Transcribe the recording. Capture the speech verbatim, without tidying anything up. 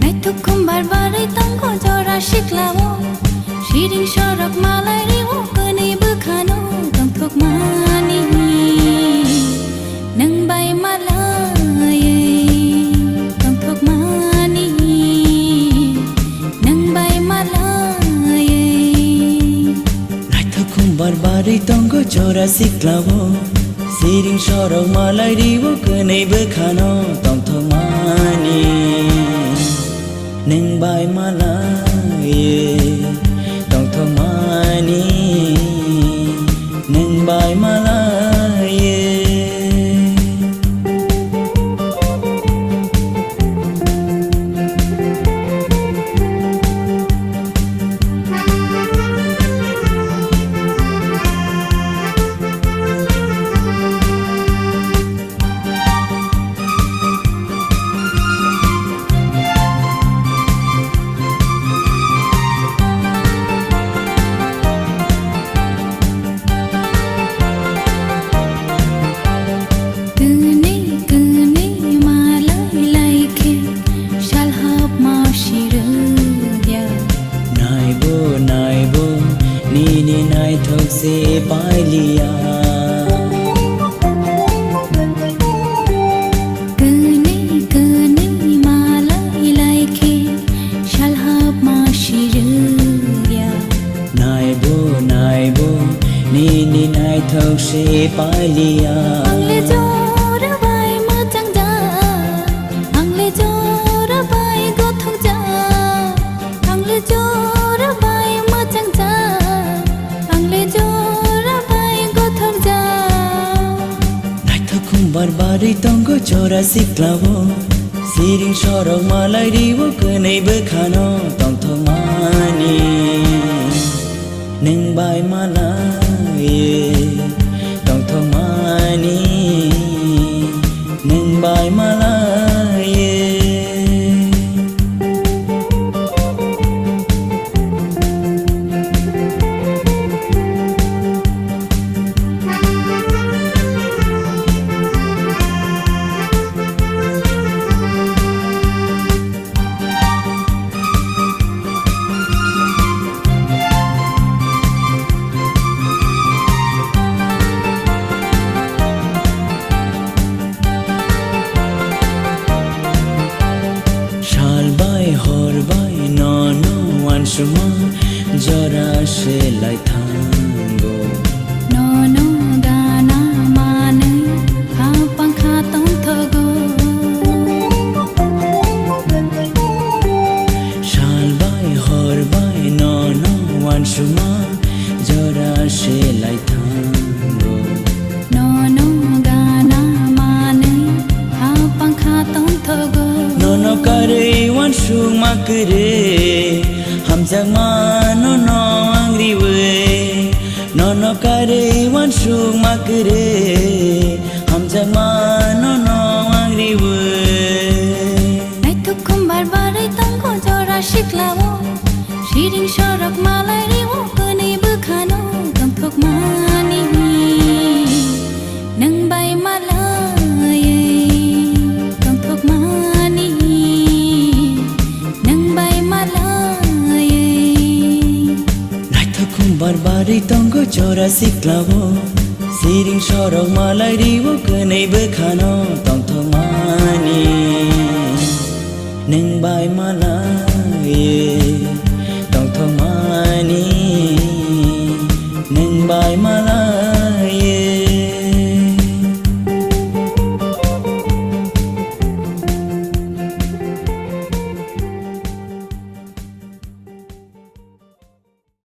Naithok khumbar barwi tongo jora siklao, siring sorok malai rio kwnwi bwkhano tongthokmani. Nwng bai malaiwi tongthokmani, nwng bai malaiwi. Naithok khumbar barwi tongo jora siklao, siring sorok malai rio kwnwi bwkhano tongthokmani. Nwng bai malaiwi tongthokmani, nwng bai malaiwi. Kwnwi kwnwi malai lai khe sal hapma sirwkya. Naibo naibo nini naithok se pailiya. Kwnwi kwnwi malai lai khe sal hapma sirwkya. Naibo naibo nini naithok se pailiya. Ang le jora bai mwchang ja, ang le jora bai gothok ja, ang le jora bai mwchang ja, ang le jora bai gothok ja. Naithok khumbar barwi tongo jora siklao, siring sorok malai rio kwnwi bwkhano tongthokmani. Nwng bai malaiwi tongthokmani, nwng bai malaiwi. Sal bai hor bai nono uansukma jora se lai thango. Nono gana manwi ha pangkha tongthogo. Sal bai hor bai nono uansukma jora se lai thango. Nono gana manwi ha pangkha tongthogo. Nono karwi uansukma kwrwi, hamjakma nono ang riwi. Nono karwi uansukma kwrwi, hamjakma nono ang riwi. Naithok khumbar barwi tongo jora siklao, siring sorok malai rio kwnwi bwkhano tongthokmani. Nwng bai malaiwi tongthokmani, nwng bai malaiwi. Naithok khumbar barwi tongo jora siklao, siring sorok malai rio kwnwi bwkhano tongthokmani. Nwng bai malaiwi tongthokmani, nwng bai malai.